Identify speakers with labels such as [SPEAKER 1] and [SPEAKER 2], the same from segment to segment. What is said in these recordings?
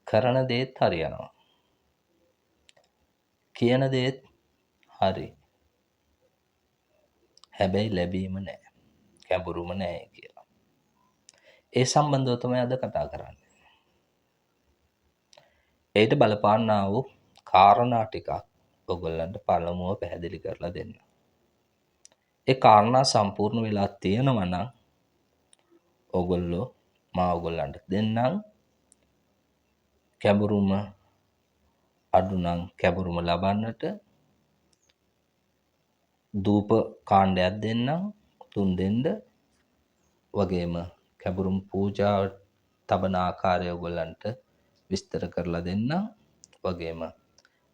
[SPEAKER 1] කරන දේත් හරියනවා. කියන දේත් හරි. හැබැයි ලැබීම නෑ. කැඹුරුම නෑ කියලා. ඒ සම්බන්ධව තමයි අද කතා කරන්නේ. ඒට බලපාන්නා වූ කාරණා ටිකක් ඔයගොල්ලන්ට පළමුව පැහැදිලි කරලා දෙන්න. ඒ කාරණා සම්පූර්ණ වෙලා තියෙනවා නම් ඔයගොල්ලෝ මා ඔයගොල්ලන්ට දෙන්නම්. කැඹුරුම අඩු නම් කැඹුරුම ලබන්නට දූප කාණ්ඩයක් දෙන්නම්, තුන් දෙන්න. වගේම කැඹුරුම් පූජාව තබන ආකාරය ඔයගොල්ලන්ට විස්තර කරලා දෙන්නම්. වගේම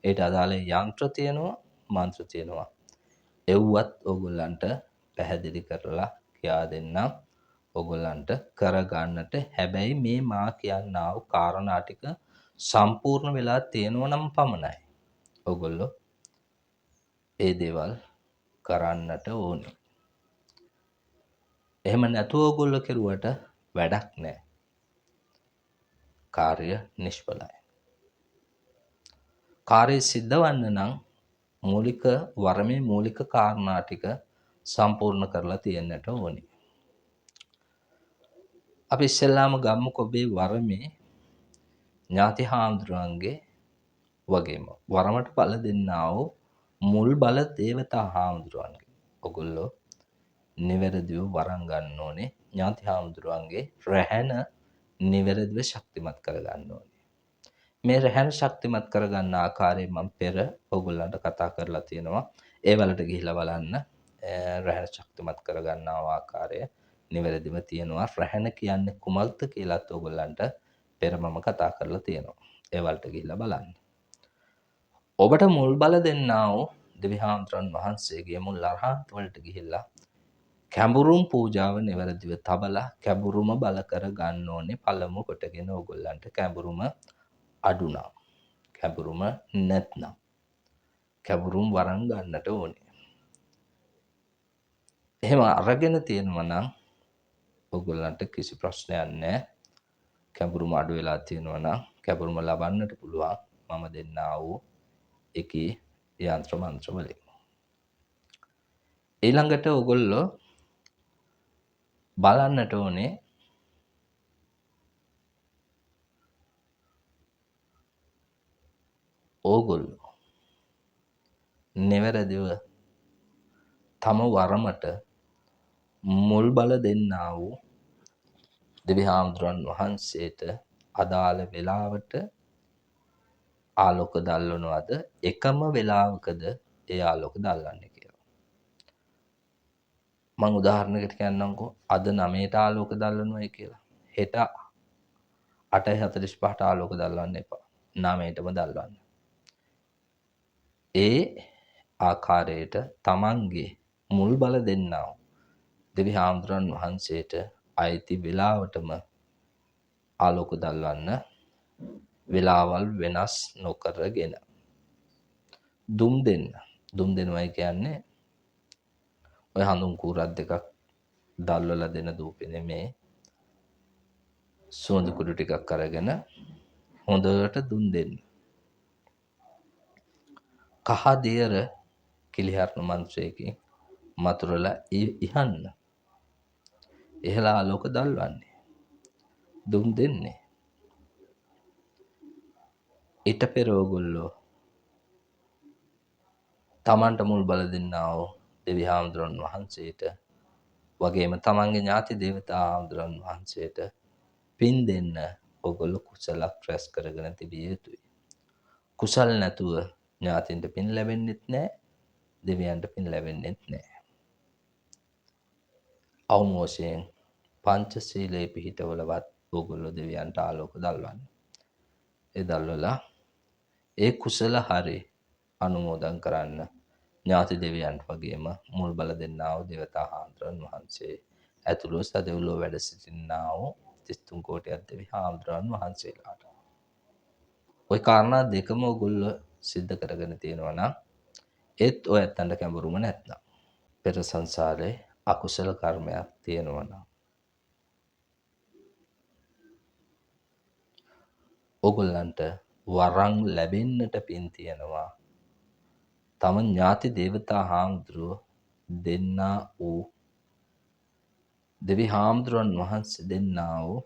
[SPEAKER 1] ඒට අදාළ යන්ත්‍ර තියෙනවා, මන්ත්‍ර තියෙනවා. එව්වත් ඔයගොල්ලන්ට පැහැදිලි කරලා කියා දෙන්නම් ඔයගොල්ලන්ට කරගන්නට. හැබැයි මේ මා කියන්නා වූ කාරණා ටික සම්පූර්ණ වෙලා තියෙනවා නම් පමණයි ඔයගොල්ලෝ ඒ දේවල් කරන්නට ඕනේ. එහෙම නැතුව ඔයගොල්ලෝ කෙරුවට වැඩක් නෑ. කාර්ය නිෂ්ඵලයි. කාර්ය සිද්ධ වන්න නම් මූලික වරමේ මූලික කාරණා ටික සම්පූර්ණ කරලා තියෙන්නට ඕනේ. අපි ඉස්සෙල්ලාම ගමුකෝ ඔබේ වරමේ ඥාති හාමුදුරුවන්ගේ වගේම වරමට බල දෙන්නා වූ මුල් බල දේවතා හාමුදුරුවන්ගේ ඔගොල්ලෝ නිවැරදිව වරන් ගන්න ඕනේ. ඥාති හාමුදුරුවන්ගේ රැහැන නිවැරදිව ශක්තිමත් කරගන්න ඕනේ. මේ රැහැන ශක්තිමත් කරගන්න ආකාරය මම පෙර ඔයගොල්ලන්ට කතා කරලා තියෙනවා. ඒ වලට ගිහිල්ලා බලන්න. රැහැන ශක්තිමත් කරගන්නා ආකාරය නිවැරදිව තියෙනවා. රැහැන කියන්නේ කුමක්ද කියලාත් ඔයගොල්ලන්ට පෙර මම කතා කරලා තියෙනවා. ඒ වලට ගිහිල්ලා බලන්න. ඔබට මුල් බල දෙන්නා වූ දෙවි හාමුදුරන් වහන්සේගේ මුල් අරහන්ත වලට ගිහිල්ලා කැඹුරුම් පූජාව නිවැරදිව තබලා කැඹුරුම බල කර ගන්න ඕනේ. පළමු කොටගෙන ඔයගොල්ලන්ට කැඹුරුම අඩු නම්, කැඹුරුම නැත්නම් කැඹුරුම් වරන් ගන්නට ඕනේ. එහෙම අරගෙන තියෙනවා නම් ඔයගොල්ලන්ට කිසි ප්‍රශ්නයක් නැහැ. කැඹුරුම අඩු වෙලා තියෙනවා නම් කැඹුරුම ලබන්නට පුළුවන් මම දෙන්නා වූ එකේ යන්ත්‍ර මන්ත්‍ර වලින්. ඊළඟට ඔයගොල්ලෝ බලන්නට ඕනේ ඕගොල්ලෝ නිවැරදිව තම වරමට මුල් බල දෙන්නා වූ දෙවි හාමුදුරන් වහන්සේට අදාළ වෙලාවට ආලෝක දල්වනවද, එකම වෙලාවකද ඒ ආලෝක දල්වන්නේ කියලා. මං උදාහරණයකට කියන්නම්කෝ, අද 9ට ආලෝක දල්වනවයි කියලා. හෙට 8:45ට ආලෝක දල්වන්න එපා. 9ටම දල්වන්න. ඒ ආකාරයට තමන්ගේ මුල් බල දෙන්නා වූ දෙවි හාමුදුරන් වහන්සේට අයිති වෙලාවටම ආලෝක දල්වන්න, වෙලාවල් වෙනස් නොකරගෙන. දුම් දෙන්න. දුම් දෙනවයි කියන්නේ ඔය හඳුන් කූරක් දෙකක් දල්වලා දෙන දූපේ නෙමේ. සුවඳ කුඩු ටිකක් අරගෙන හොඳට දුම් දෙන්න. කහ දියර කිලිහරණ මන්ත්‍රයකින් මතුරලා ඉහන්න. ඉහළ ආලෝක දල්වන්නේ. දුම් දෙන්නේ. ඊට පෙර ඔයගොල්ලෝ තමන්ට මුල් බල දෙන්නා වූ දෙවි හාමුදුරන් වහන්සේට වගේම තමන්ගේ ඥාති දේවතා හාමුදුරන් වහන්සේට පින් දෙන්න ඔයගොල්ලෝ කුසලක් රැස් කරගෙන තිබිය යුතුයි. කුසල් නැතුව ඥාතින්ට පින් ලැබෙන්නෙත් නෑ, දෙවියන්ට පින් ලැබෙන්නෙත් නෑ. අවම වශයෙන් පංචශීලයේ පිහිටවලවත් ඔයගොල්ලෝ දෙවියන්ට ආලෝක දල්වන්න. ඒ දල්වලා ඒ කුසල හරි අනුමෝදන් කරන්න ඥාති දෙවියන්ට වගේම මුල් බල දෙන්නා වූ දේවතා හාමුදුරන් වහන්සේ ඇතුළු සදෙව්ලොව වැඩ සිටින්නා වූ 33 කෝටියක් දෙවි හාමුදුරන් වහන්සේලාට. ওই කාරණා දෙකම ඔයගොල්ලෝ සිද්ධ කරගෙන තියෙනවා නම් ඒත් ඔය ඇත්තන්ට කැඹුරුම නැත්නම් පෙර සංසාරේ අකුසල කර්මයක් තියෙනවා නම් ඕගොල්ලන්ට වරන් ලැබෙන්නට පින් තියෙනවා. තම ඥාති දේවතා හාමුදුරුවෝ දෙන්නා වූ දෙවි හාමුදුරුවන් වහන්සේ දෙන්නා වූ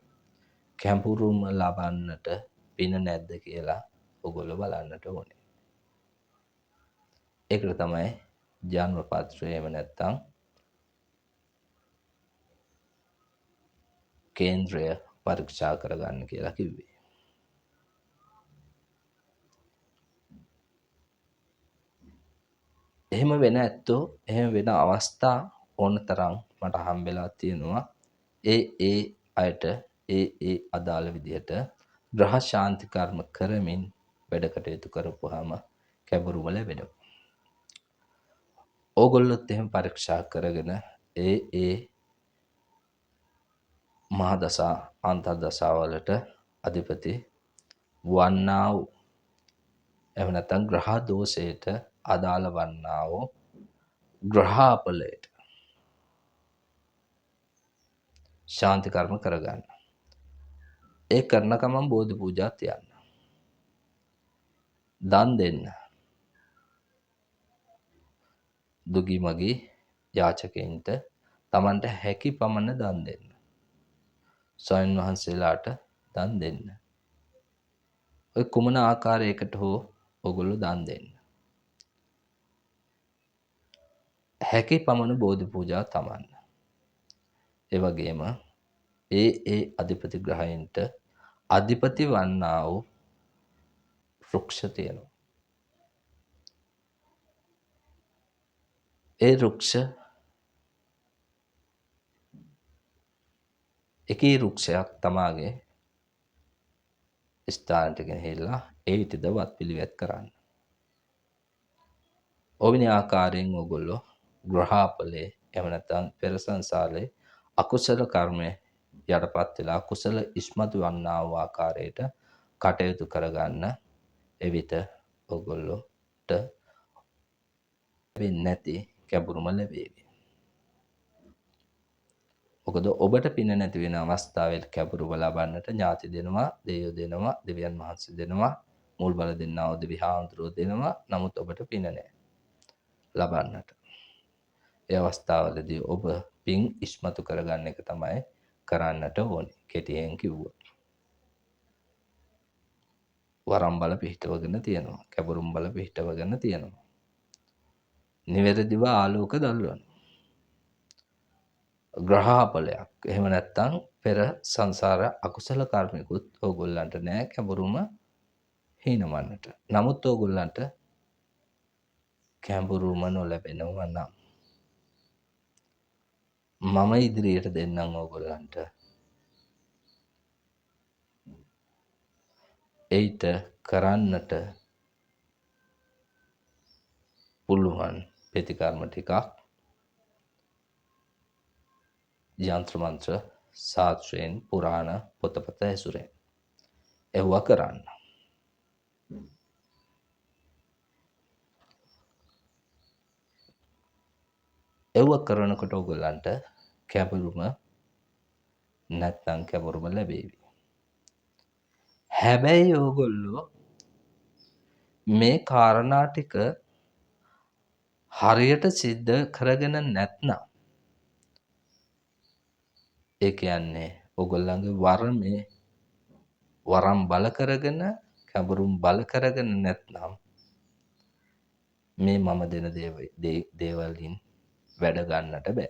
[SPEAKER 1] කැඹුරුම ලබන්නට පින නැද්ද කියලා ඔගොල්ලෝ බලන්නට ඕනේ. ඒකට තමයි ජන්ම පත්‍රය එහෙම නැත්නම් කේන්ද්‍රය පරීක්ෂා කරගන්න කියලා කිව්වේ. එහෙම වෙන ඇත්තෝ එහෙම වෙන අවස්ථා ඕන තරම් මට හම්බෙලා තියෙනවා. ඒ ඒ අයට ඒ ඒ අදාළ විදිහට ග්‍රහ ශාන්ති කර්ම කරමින් වැඩ කටයුතු කරපුවාම කැඹුරුම ලැබෙනවා. ඕගොල්ලොත් එහෙම පරීක්ෂා කරගෙන ඒ ඒ මහා දසා අන්තර් දසාවලට අධිපති වන්නා වූ එහෙම නැත්නම් ග්‍රහ දෝෂයට අදාළ වන්නා වූ ග්‍රහාපලයට ශාන්ති කර්ම කරගන්න. ඒ කරන ගමන් බෝධි පූජා තියන්න. දන් දෙන්න. දුගී මගී යාචකයින්ට තමන්ට හැකි පමණ දන් දෙන්න. ස්වාමීන් වහන්සේලාට දන් දෙන්න. ඔය කුමන ආකාරයකට හෝ ඔගොල්ලෝ දන් දෙන්න. හැකි පමණ බෝධි පූජා තමන්න. ඒ වගේම ඒ ඒ අධිපති ග්‍රහයින්ට අධිපති වන්නා වූ වෘක්ෂ තියෙනවා. ඒ වෘක්ෂ එකී වෘක්ෂයක් තමාගේ ස්ථානට ගෙනහිල්ලා ඒටද වත් පිළිවෙත් කරන්න. ඔවිනි ආකාරයෙන් ඕගොල්ලෝ ග්‍රහාපලේ එහෙම නැත්නම් පෙර සංසාරේ අකුසල කර්මය යටපත් වෙලා කුසල ඉස්මතු වන්නා වූ ආකාරයට කටයුතු කරගන්න. එවිට ඔගොල්ලොට වෙන්නේ නැති කැඹුරුම ලැබේවි. මොකද ඔබට පින නැති වෙන අවස්ථාවේ කැඹුරුම ලබන්නට ඥාති දෙනවා, දෙවියෝ දෙනවා, දෙවියන් වහන්සේ දෙනවා, මුල් බල දෙන්නා වූ දෙවි හාමුදුරුවෝ දෙනවා. නමුත් ඔබට පින නැහැ ලබන්නට. ඒ අවස්ථාවලදී ඔබ පින් ඉස්මතු කරගන්න එක තමයි කරන්නට ඕනේ. කෙටියෙන් කිව්වොත් වරම් බල පිහිටවගෙන තියෙනවා, කැඹුරුම් බල පිහිටවගෙන තියෙනවා. නිවැරදිව ආලෝක දල්වන ග්‍රහාපලයක් එහෙම නැත්නම් පෙර සංසාර අකුසල කර්මිකුත් ඕගොල්ලන්ට නෑ කැඹුරුම හීනවන්නට. නමුත් ඕගොල්ලන්ට කැඹුරුම නොලැබෙනවා නම් මම ඉදිරියට දෙන්නම් ඕගොල්ලන්ට. ඒිට කරන්නට පුළුවන් ප්‍රතිකර්ම ටිකක් යන්ත්‍ර මන්ත්‍ර ශාස්ත්‍රයෙන් පුරාණ පොතපත ඇසුරෙන් එව්වා කරන්න. එව්ව කරනකොට ඔයගොල්ලන්ට කැඹුරුම නැත්නම් කැඹුරුම ලැබේවි. හැබැයි ඕගොල්ලෝ මේ කාරණා ටික හරියට සිද්ධ කරගෙන නැත්නම්, ඒ කියන්නේ ඕගොල්ලන්ගේ වරමේ වරම් බල කරගෙන කැඹුරුම් බල කරගෙන නැත්නම් මේ මම දෙන දේවලින් වැඩ ගන්නට බෑ.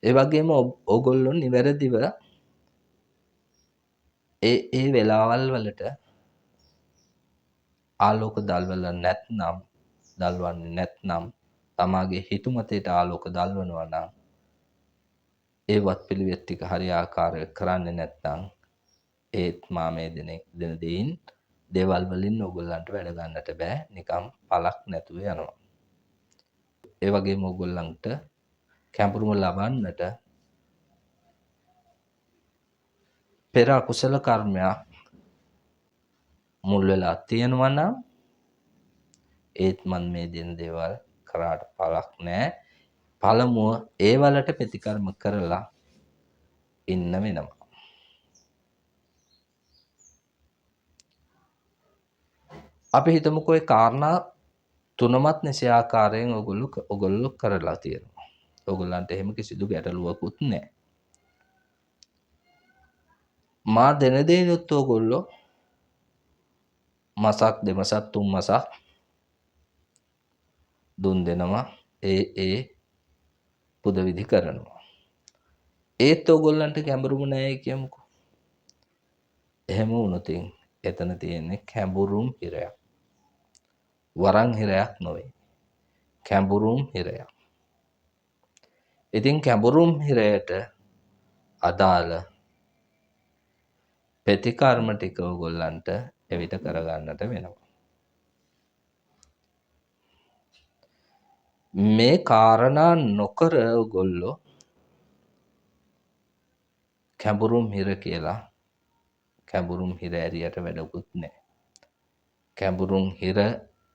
[SPEAKER 1] ඒ වගේම ඕගොල්ලෝ නිවැරදිව ඒ ඒ වෙලාවල් වලට ආලෝක දල්වලා නැත්නම්, දල්වන්නේ නැත්නම්, තමාගේ හිතුමතේට ආලෝක දල්වනවා නම්, ඒ වත් පිළිවෙත් ටික හරියාකාරව කරන්නේ නැත්නම් ඒත් මා මේ දෙන දෙයින් දේවල් වලින් ඕගොල්ලන්ට වැඩ ගන්නට බෑ. නිකම් පළක් නැතුව යනවා. ඒ වගේම ඕගොල්ලන්ට කැඹුරුම ලබන්නට පෙර අකුසල කර්මයක් මුල් වෙලා තියෙනවා නම් ඒත් මන් මේ දෙන දේවල් කරාට පළක් නෑ. පළමුව ඒ වලට ප්‍රතිකර්ම කරලා ඉන්න වෙනවා. අපි හිතමුකෝ ඒ කාරණා තුනමත් නිසි ආකාරයෙන් ඔයගොල්ලෝ කරලා තියෙනවා. ඔයගොල්ලන්ට එහෙම කිසිදු ගැටලුවකුත් නැහැ. මා දෙන දේනොත් ඔයගොල්ලෝ මසක් දෙමසක් තුන් මසක් දුන් දෙනවා. ඒ ඒ පුද විධි කරනවා. ඒත් ඔයගොල්ලන්ට කැඹුරුම නෑ කියමුකෝ. එහෙම වුණොත් එතන තියෙන්නේ කැඹුරුම් හිරයක්. වරන් හිරයක් නොවේ. කැඹුරුම් හිරයක්. ඉතින් කැඹුරුම් හිරයට අදාළ ප්‍රතිකර්ම ටික ඔයගොල්ලන්ට එවිට කරගන්නට වෙනවා. මේ කාරණා නොකර ඔයගොල්ලෝ කැඹුරුම් හිර කියලා කැඹුරුම් හිර ඇරියට වැඩකුත් නෑ. කැඹුරුම් හිර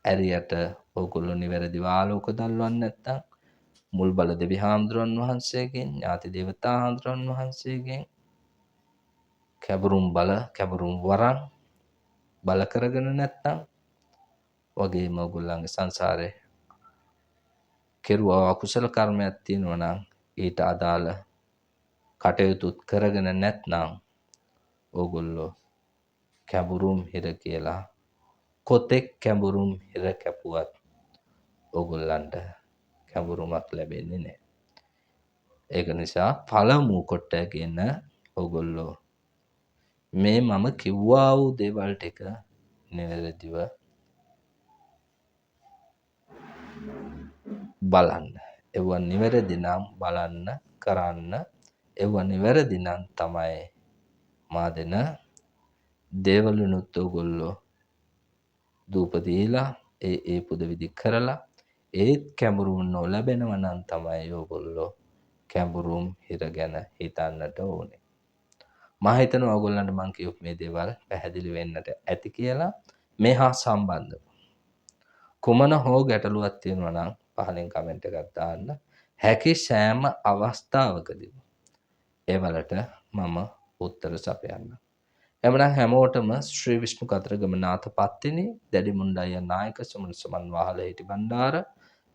[SPEAKER 1] ඇරියට ඔයගොල්ලෝ නිවැරදිව ආලෝක දල්වන්නේ නැත්නම් මුල් බල දෙවි හාමුදුරන් වහන්සේගෙන්, ඥාති දේවතා හාමුදුරන් වහන්සේගෙන් කැඹුරුම් බල, කැඹුරුම් වරන් බල කරගෙන නැත්නම් වගේම ඔයගොල්ලන්ගේ සංසාරේ කෙරුවා අකුසල කර්මයක් තියෙනවා නම් ඊට අදාළ කටයුතුත් කරගෙන නැත්නම් ඕගොල්ලෝ කැඹුරුම් හිර කියලා කොතෙක් කැඹුරුම් හිර කැපුවත් ඕගොල්ලන්ට කැඹුරුමක් ලැබෙන්නේ නැහැ. ඒක නිසා පළමු කොටගෙන ඕගොල්ලෝ මේ මම කිව්වා වූ දේවල් ටික නිවැරදිව බලන්න. ඒවා නිවැරදි නම් බලන්න, කරන්න. ඒවා නිවැරදි නම් තමයි මා දෙන දේවලුනුත් ඕගොල්ලෝ දූප දීලා ඒ ඒ පුද විධි කරලා ඒත් කැඹුරුම් නොලැබෙනවා නම් තමයි ඕගොල්ලෝ කැඹුරුම් හිර ගැන හිතන්නට ඕනේ. මා හිතනවා ඕගොල්ලන්ට මං කියපු මේ දේවල් පැහැදිලි වෙන්නට ඇති කියලා. මේ හා සම්බන්ධව කුමන හෝ ගැටලුවක් තියෙනවා නම් පහලින් කමෙන්ට් එකක් දාන්න. හැකි සෑම අවස්ථාවකදීම ඒවලට මම උත්තර සපයන්නම්. එමනම් හැමෝටම ශ්‍රී විෂ්ණු කතරගම නාථ පත්තිනි, දැඩි මුණ්ඩාය නායක සුමන සමන් වහල හිටි බණ්ඩාර,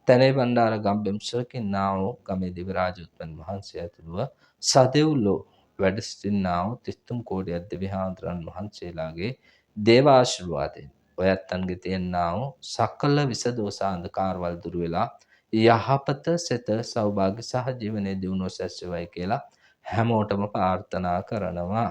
[SPEAKER 1] තැනේ බණ්ඩාර ගම්බෙම් සර්කින්නා වූ ගමේ දිවරාජ උතුමන් වහන්සේ ඇතුළුව සදෙව්ලෝ වැඩ සිටින්නා වූ 33 කෝටියක් දෙවි හාමුදුරන් වහන්සේලාගේ දේවාශිර්වාදයෙන් ඔය ඇත්තන්ගේ තියෙනා වූ සකල විස දෝෂ අන්ධකාරවල් දුරු වෙලා යහපත සෙත සෞභාග්‍ය සහ ජීවනයේ දියුණුව සැසේවයි කියලා හැමෝටම ප්‍රාර්ථනා කරනවා.